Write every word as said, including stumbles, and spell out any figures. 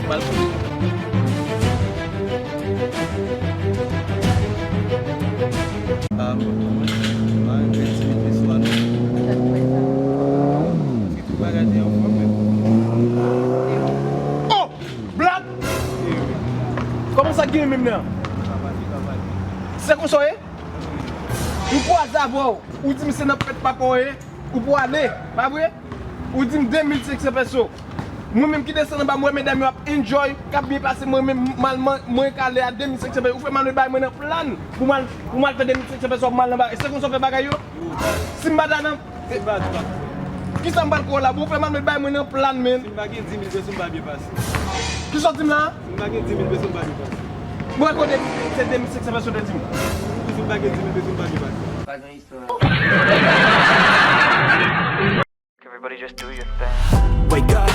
Bal pou li. Ah, bon, bon, bon. Ah, gen ti peso a, non. Se tout bagay te anfòm, men. Oh! Black! Kòman sa gen menm nan? Se konsa w ye? M kwaze avè w. Ou di m se nan fèt papa w ye. Ou pou ale, pa vre? Ou di m de mil senk san peso. Mwen menm ki desann anba, m wè medam yo ap enjoy, k ap byen pase, mwen menm m al man-, mwen kale a de mil senk san peso. Ou fè m al bay mwen nan plan pou m al, pou m al fè de mil senk san peso, pou m al nan bagay. Se konsa w fè bagay yo? Si m pa ta nan, kisa m pral konnen la? Bon, ou fè m al bay mwen nan plan, men. Si m pa gen di mil peso, m pa byen pase. Kisa w di m la? Si m pa gen di mil peso, m pa byen pase. Mwen konnen se de mil senk san peso w te di m. Si m pa gen di mil peso, m pa byen pase. Everybody just do your thing. Wake up,